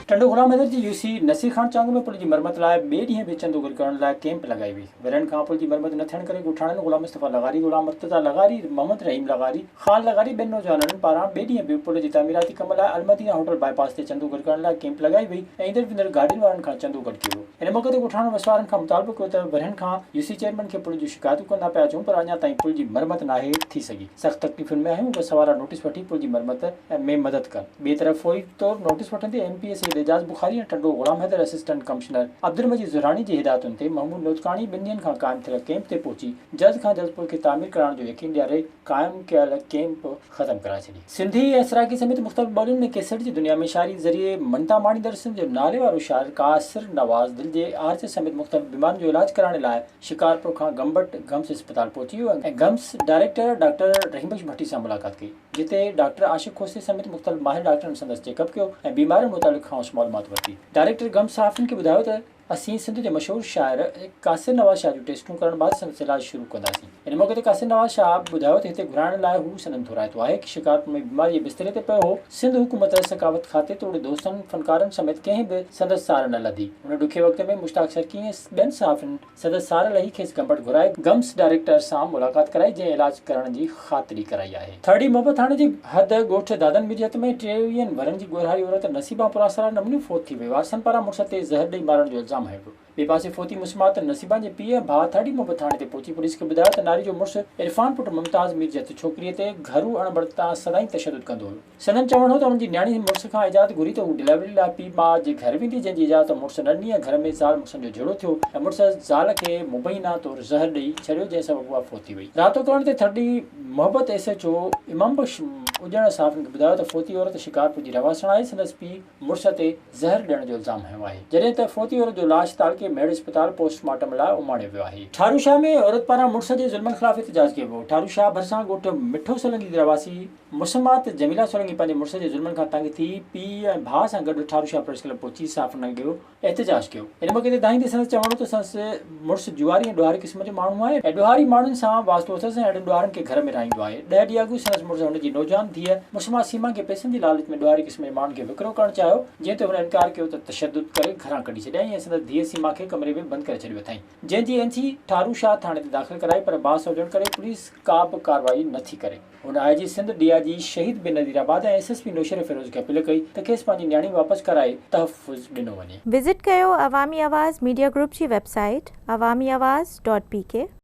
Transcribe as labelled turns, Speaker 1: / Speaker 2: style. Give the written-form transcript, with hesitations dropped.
Speaker 1: ٽنڊو غلام حيدر جي يو سي نصير خان چانگ ۾ پل جي مرمت لاء ٻئي ڏينهن به چندو گڏ ڪرڻ لاء ڪئمپ لڳائي وئي. ورهين کان پل جي مرمت نه ٿيڻ ڪري ڳوٺاڻن غلام مصطفيٰ لغاري، غلام مرتضيٰ لغاري، محمد رحيم لغاري، خان لغاري ٻين نوجوانن پاران ٻئي ڏينهن به پل جي تعميراتي ڪم لاء المدينه هوٽل باء پاس تي چندو گڏ ڪرڻ لاء ڪئمپ لڳائي وئي ۽ ايندڙ ويندڙ گاڏين وارن کان چندو گڏ ڪيو ويو. ان موقعي تي ڳوٺاڻن وسوارن کان مطالبو ڪيو ته ورهين کان يو سي چيئرمين کي پل جون شڪايتون ڪندا پيا اچون پر اڃا تائين پل جي مرمت ناهي ٿي سگهي، سخت تڪليفن ۾ آهيون، وس وارا نوٽيس وٺي پل جي مرمت ۾ مدد ڪن. ٻئي طرف فوري طور نوٽيس وٺندي M P A Syed Ejaz Bukhari ۽ Tando Ghulam Haider assistant commissioner Abdul Majeed Zahrani جي هدايتن تي محمود نوتڪاڻي ٻن ڏينهن کان قائم ٿيل ڪئمپ تي پهچي جلد کان جلد پل کي تعمير ڪرائڻ جو يقين ڏياري قائم ڪيل ڪئمپ ختم ڪرائي ڇڏي. سنڌي ۽ سرائيڪي سميت مختلف ٻولين ۾ ڪيسٽ جي دنيا ۾ شاعري ذريعي مڃتا ماڻيندڙ سنڌ جو ناليوارو شاعر قاصر نواز دل جي عارضي سميت مختلف بيمارين جو علاج ڪرائڻ لاء شڪارپور کان گمبٽ گمس اسپتال پهچي ويو ۽ گمس ڊائريڪٽر ڊاڪٽر رحيم بخش ڀٽي سان ملاقات ڪئي جتي ڊاڪٽر عاشق کوسي سميت مختلف ماهر ڊاڪٽرن سندس چيڪ اپ ڪيو ۽ بيمارين متعلق کانئس معلومات ورتي. ڊائريڪٽر گمس صحافين کي ٻڌايو ته. اسين سنڌ جي مشهور شاعر قاصر نواز شاهه جون ٽيسٽون ڪرڻ بعد سندس علاج شروع ڪنداسين. ان موقعي تي قاصر نواز شاهه ٻڌايو ته هتي گهرائڻ لاء هو سندن ٿورائتو آهي. شڪارپور ۾ بيماري جي بستري تي پيو هو. سنڌ حڪومت، ثقافت کاتي توڙي دوستن، فنڪارن سميت ڪنهن به سندس سار نه لڌي. ان ڏکي وقت ۾ مشتاق سرڪي ۽ ٻين صحافين سندس سار لهي کيس گمبٽ گهرائي گمس ڊائريڪٽر سان ملاقات ڪرائي جنهن علاج ڪرڻ جي خاطري ڪرائي آهي. ٿرڙي محبت ٿاڻي جي حد ڳوٺ دادن مير جت ۾ ٽيويهن ورهين جي ڳورهاري عورت نصيبان پراسرار نموني فوت ٿي وئي، وارثن پاران مڙس تي زهر ڏئي مارڻ جو الزام هنيو ويو. ٻئي پاسي فوتي مسمات نصيبان جي پيء ۽ ڀاء ٿرڙي محبت ٿاڻي تي پهچي پوليس کي ٻڌايو ته ناري جو مڙس عرفان پٽ ممتاز مير جت ڇوڪريء تي گهرو اڻبڻت تان سدائين تشدد ڪندو هيو. سندن چوڻ هو ته انهن جي نياڻي مڙس کان اجازت گهري ته هو ڊليوري لاء پيء ماء جي گهر ويندي جنهن جي اجازت مڙس نه ڏني ۽ گهر ۾ زال مڙسن جو جهيڙو ٿيو ۽ مڙس زال کي مبينا طور زهر ڏئي ڇڏيو جنهن سبب اها فوت ٿي وئي. رابطو ڪرڻ تي ٿرڙي محبت S H O Imam Bakhsh اڄڻ صحافين کي ٻڌايو ته فوتي عورت شڪارپور جي رهواسڻ آهي، سندس پيء مڙس تي زهر ڏيڻ جو الزام هنيو آهي، جڏهن ته فوتي عورت جو لاش تعلقي ميهڙ اسپتال پوسٽ مارٽم لاء اماڻيو ويو آهي. ٺارو شاهه ۾ عورت پاران مڙس جي ظلمن خلاف احتجاج ڪيو ويو. ٺارو شاهه ڀرسان ڳوٺ مٺو سولنگي جي رهواسي مسمات جميلا سولنگي پنهنجي مڙس جي ظلمن کان تنگ ٿي پيء ۽ ڀاء سان گڏ ٺارو شاهه پريس ڪلب پهچي صحافين اڳيان احتجاج ڪيو. ان موقعي تي دانهيندي سندس چوڻ هو ته سندس مڙس جواري ۽ ڏوهاري قسم جو ماڻهو آهي ۽ ڏوهاري ماڻهن سان واسطو اٿس ۽ اهڙن ڏوهارين کي گهر ۾ رهائيندو آهي. ڏهه ڏينهن اڳ سندس مڙس هن جي نوجوان ڌيء مسما سيما کي پئسن جي لالچ ۾ ڏوهاري قسم جي ماڻهن کي وڪرو ڪرڻ چاهيو جنهن تي هن انڪار ڪيو ته تشدد ڪري گهران ڪڍي ڇڏيائين ۽ سندس ڌيء سيما کي ڪمري ۾ بند ڪري ڇڏيو اٿائين جنهن جي اين سي ٺارو شاهه ٿاڻي تي داخل ڪرائي پر بااثر هجڻ ڪري پوليس ڪا به ڪارروائي نٿي ڪري. هن I G Sindh, D I G Shaheed Benazirabad ۽ S S P Naushahro Feroze کي اپيل ڪئي ته کيس پنهنجي نياڻي واپس ڪرائي تحفظ ڏنو وڃي.
Speaker 2: وزٽ ڪيو عوامي آواز ميڊيا گروپ جي website Awami Awaz dot P K.